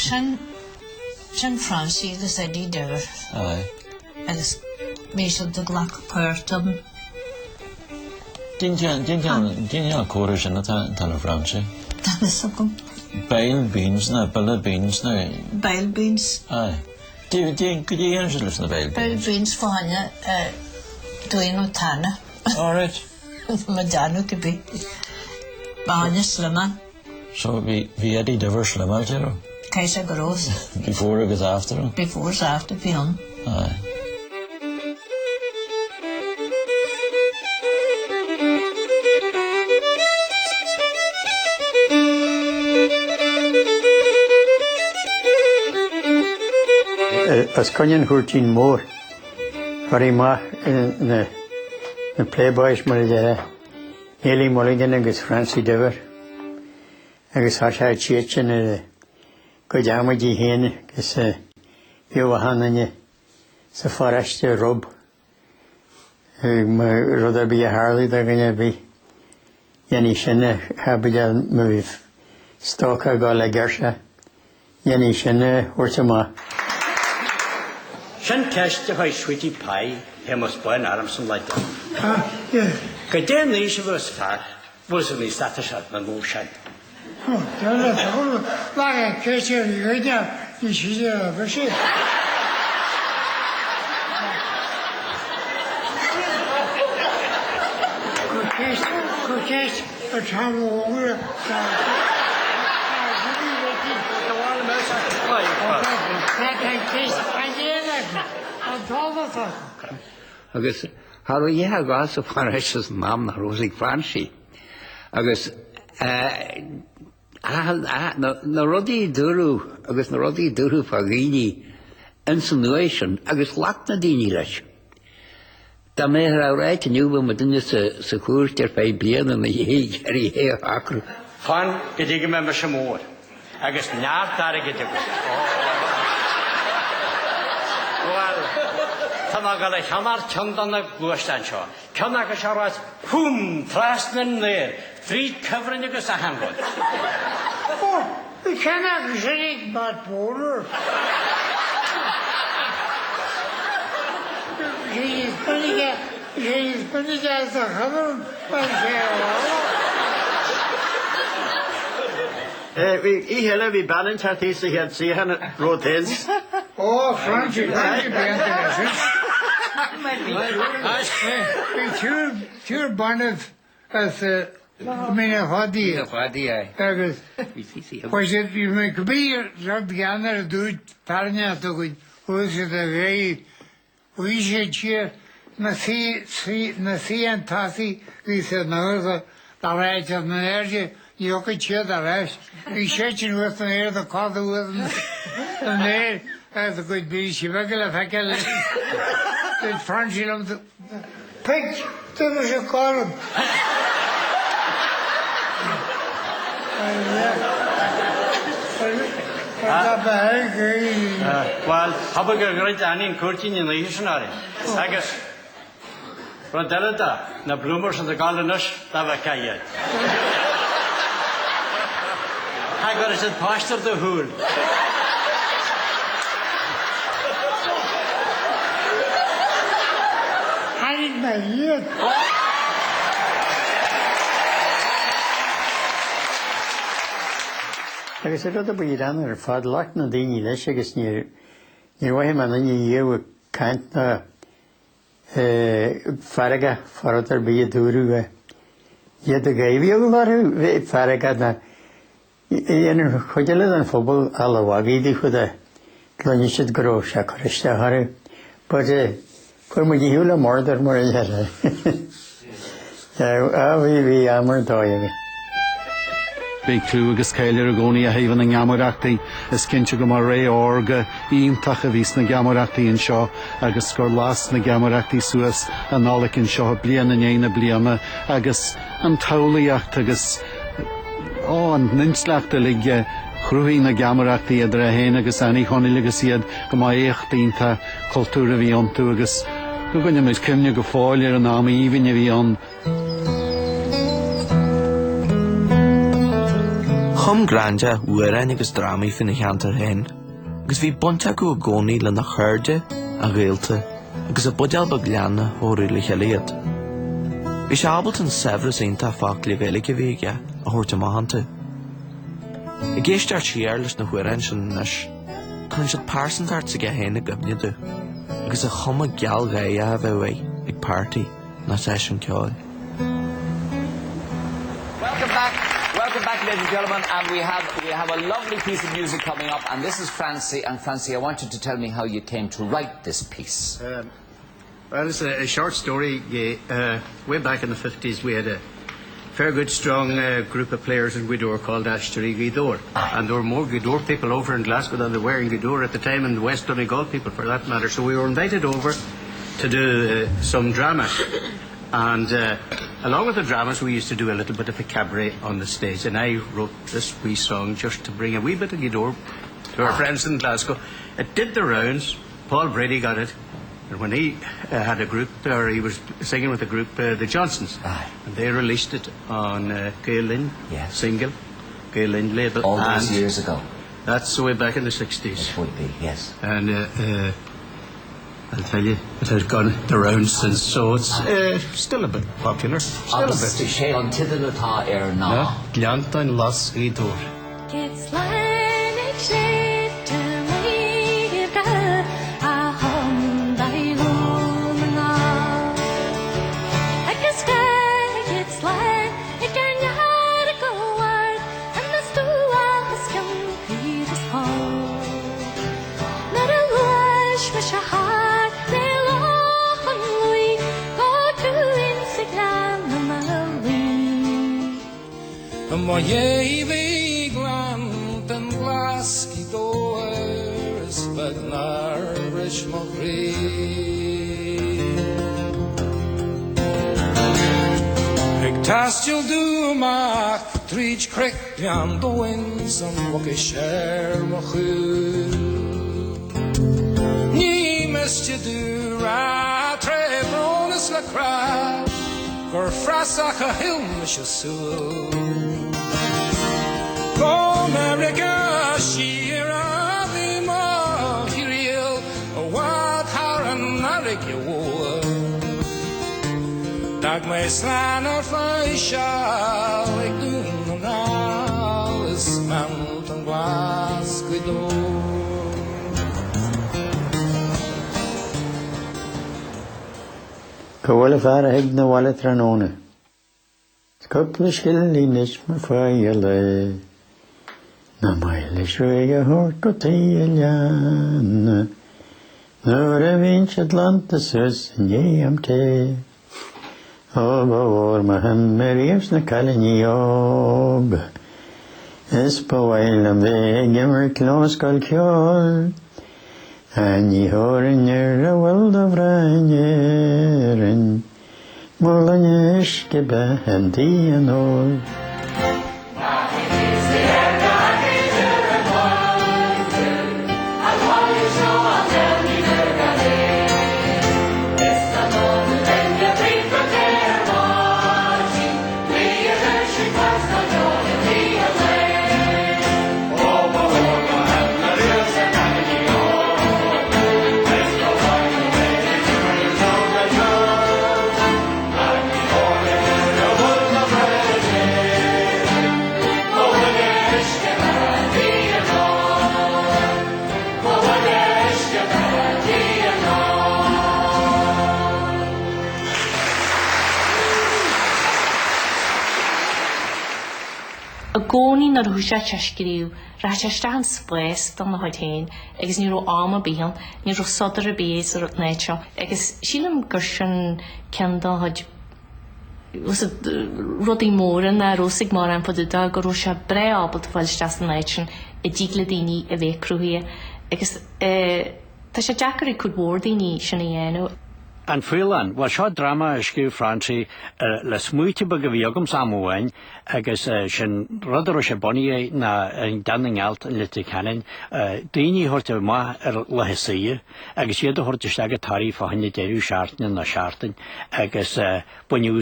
Sin, sin Francie agus Eddie Diver. Aye. Agus bhí siad ag glacadh páirt ann. Cén cineál comhrá sin atá atá le Francie? Tá fhios agam. Bile beans ná bile beans ná. Bile beans. Aye. Goidé a dhéanann siad leis na bile beans? Bile beans fá choinne daoine tana. All right. Má déanadh cibé. Fá choinne sliomán. So bhí bhí Eddie Diver slimeáilte raibh? Caithfidh sé go raibh. Before agus after? Before is after bhí ann. Aye. Os coinne an chúirtín mhóir, chuir amach na playboys mar a déarfá, Neilí Mulligan agus Francie Diver agus tá sé ag siadsan ar a gcuid amaidí féin agus bhíodh achan duine sa pharóiste rub. Rud ar bith a tharlaigh do dhuine ar bith, dhéanfaí sin a chaibidil má bhí stoca ag dul le girseach, dhéanfaí sin a thabhairt amach. Sin ceist a chuir Sweetie Pie Shéamus Bán ormsa an lá deireanach. Goidé an aois a bheas fear, bheas an aois ata sé na nó sin. Agus cha raibh a dhath sa pharóiste san am nach raibh ag Francie. Agus na rudaí a dúradh agus na rudaí a dúradh fá dhaoine ins an uair sin agus ghlac na daoine leis. Dá mbeadh á ráit inniu bheadh muidinne sa chúirt ar feadh bliana ina dhiaidh ar é a shocrú. Fan go dtí go mbeidh mise mór agus neart airgid agam. Bhuel, tá mé ag dul a cheannacht ceann de na gluaisteáin seo. Ceann acu seo a rachas, húm, trasna an aeir, fríd cuibhrinn agus achan rud. Ó, bhí ceann acu sin ag Matt Bowler. Bhí sé níos minice, bhí sé níos minice as a chuimhin mar sé a rá. Bhí oíche eile, bhí bean inteacht thíos sa chéad suíochán romhat féin. Ó, Francie, Francie bíonn tú leis sin. Bhí triúr bainbh as Mín an Chladaigh agus chuaigh siad, bhí mé cibé rud gean ar a dúirt fear inteacht againn, chuaigh siad ar aghaidh Bhí siad siar na suí na suí an tosaigh bhí siad na huasa dá raibh siad in airde ní thiocfaidh siad ar ais. Bhí siad sin thuas san aer na cosa thuas san aer agus a gcuid brístí beaga le feiceáil. Dúirt Francie liom Pic dúirt sé Colm. Bhuel, thapaigh gur dhruid Annie an cúirtín an oíche sin orainn. Agus rud eile de, na bloomers ag gabháil anois dá bhfeicfeá iad. Cha gcuirfidh siad páiste ar do shúil. Tháinig mé iad. Agus an rud a ba ghreannmhaire ar fad, ghlac na daoine leis agus níor níor mhothaigh mé aon duine riamh ag caint ná feargach fá rud ar bith a dúradh é. Iad ag éirí orthu bheith feargach ná dhein an chuid eile den phobal eala mhagaidh daofa dá gcluinfeadh siad go raibh sé ag cur isteach orthu. But fuair muid ar shiúl le murder mar a déarfá. Yeah, bhí, bhí am ar dóigh againn. Beidh clú agus cáil air i gcónaí ó thaobh na ngeamaireachtaí. Is cinnte go mba ré órga iontach a bhí sna geamaireachtaí anseo agus gur las na geamaireachtaí suas an Nollaig anseo bliain i ndiaidh na bliana agus an tsamhlaíocht agus ó, an intleacht uilig a chruthaigh na geamaireachtaí idir é féin agus Annie Chonaill agus iad go mba éacht iontach cultúir a bhí iontu agus go. Go gcoinneoimid cuimhne go fóill ar an am aoibhinn a bhí ann. Chum Graindea amhráin agus drámaí faoina cheantar féin, agus bhí baint acu i gcónaí lena chairde, a ghaolta, agus a buidéal beag leanna a thabharfadh le chéile iad. Bhí sé ábalta an saibhreas iontach focla Gaeilge a bhí aige a thabhairt amach iontu. Ag éisteacht siar leis na hamhráin sin anois, cuireann siad pearsantacht s'aige féin i gcuimhne domh, agus an chuma ghealgháireach a bheadh air ag páirtí nó seisiún ceoil. Welcome back, welcome back, ladies and gentlemen, and we have we have a lovely piece of music coming up, and this is Francie. And Francie, I want you to tell me how you came to write this piece. Um, well, it's a, a short story. Uh, way back in the 50s, we had a fair good strong uh, group of players in Gweedore called Aisteoirí Ghaoth Dobhair. And there were more Gweedore people over in Glasgow than there were in Gweedore at the time, and the West Donegal people for that matter. So we were invited over to do uh, some dramas. And uh, along with the dramas, we used to do a little bit of a cabaret on the stage. And I wrote this wee song just to bring a wee bit of Gweedore to our ah. friends in Glasgow. It did the rounds. Paul Brady got it. And when he uh, had a group, or he was singing with a group, uh, the Johnsons, Aye. and they released it on uh, Gael Linn yes. single, Gael Linn label. All those years ago. That's the way back in the 60s. It would be, yes. And uh, uh, I'll tell you, it has gone the round since, so it's uh, still a bit popular. Still a bit. Sé an teideal atá air ná. Gleanntáin Glas Ghaoth Dobhair. Mo dhéibhigh gleanntáin glas Ghaoth Dobhair is beag nár bhris mo chroí. Ag taisteal domh amach tríd chnoic Ghleann Domhain 's an Mhucais ar mo chúl. Ní miste domh rá tré bhrón is le crá gur frasach a thuill mise súil. Go Meiriceá siar a bhí mo thriall i bhfad thar an fharraige mhór. D'fhág mé slán ar feadh seal ag Dún na nGall is Gleanntáin Glas Ghaoth Dobhair. Cá bhfuil an fear a thig 'na bhaile tráthnóna? 'S cúpla scilling is mo pháighe lae. Nach maith leis aghaidh a thabhairt go tigh a leanna Nuair a bhíonn siad glanta suas i ndiaidh am tae. Ó ba mhór mo shuim ariamh sna cailíní óga Is ba mhaith liom bheith ag imirt leo i scoil cheoil. Ach ní thabharfainn ar a bhfuil de mhná in Éirinn Mo ghloine uisce beatha an tí an óil. I gcónaí nuair a thoiseodh sé ag scríobh, rachadh sé isteach in spás dona chuid féin agus ní raibh am ar bith ann, ní raibh sodar ar bith sa áit seo agus sílim gur sin ceann dá chuid rudaí móra nach raibh fhios ag mórán fá dtaobh de, go raibh sé breá ábalta fáil isteach san áit sin a dtig le daoine a bheith cruthaithe agus tá sé deacair ag cuid mhór daoine sin a dhéanamh. An Faoileán, bhuel seo dráma a scríobh Francie le smaoitiú beag a bhí agamsa am amháin agus sin rud a raibh sé bunaithe ná i dTeach na nGealt in Leitir Ceanainn, daoine a thabhairt amach ar laetha saoire agus iad a thabhairt isteach go Toraigh fá choinne deireadh seachtaine nó seachtain agus baineadh.